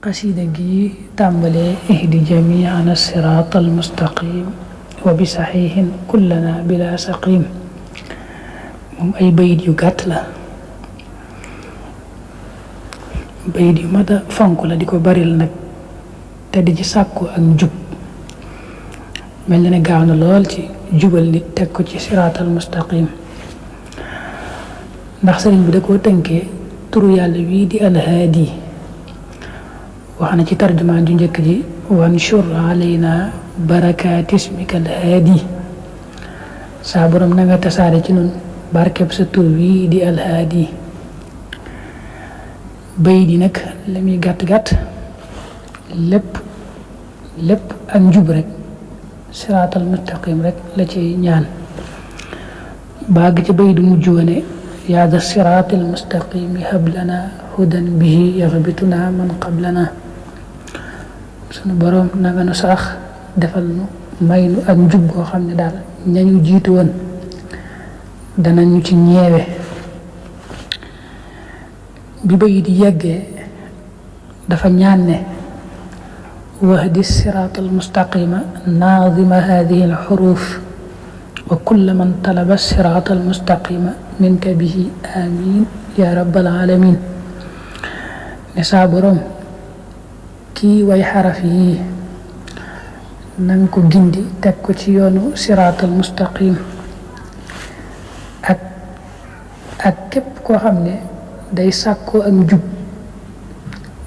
قصيدة جي تامبالي اهدي جميعنا الصراط المستقيم وبصحيح كلنا بلا سقيم. moom ay bayit yu gàtt la, bayit yu mat a fonk la, di ko baril nag te di ci sàkku ak njub. mel na ne gaaw na lool ci jubal nit teg ko ci siraatal mustaqim, ndax sëriñ bi da koo tënkee turu yàlla wii di alhaadi. wax na ci tarjumaan ju njëkk ji wanshur alayna barakaati ismika alhaadi, saa borom na nga tasaare ci nun barkeb sa tur wii di alhaadi. bay di nag la muy gàtt-gàtt lépp ak njub rek, siraatal mustaqim rek la ci ñaan. baag ci bay du mujj wane yaa da siraatal mustaqimi hablana hudan bihi yaxbituna man qablana. sunu borom nanga nu sax defal nu may nu ak njub goo xam ne daal ñañu jiitu woon danañu ci ñeewe. bi bay di yeggee dafa ñaan ne wahdi siraatal mustaqima naadima hadihi alxuruf wa kulla man talaba siraatal mustaqima minka bihi amin ya rabbal alamin. ne saa borom kii way xaraf yi nanga ko gindi teg ko ci yoonu siraatal mustaqim, ak képp koo xam ne day sàkkoo ak njub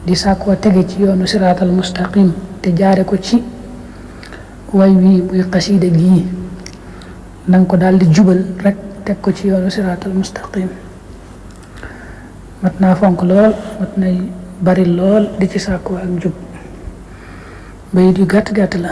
di sàkkoo tege ci yoonu siraatal mustaqim te jaare ko ci way wii muy xasiida gii, nanga ko daal di jubal rek teg ko ci yoonu siraatal mustaqim. mat naa fonk lool, mat nay bari lool di ci sàkkoo ak njub. bayit yu gàtt-gàtt la.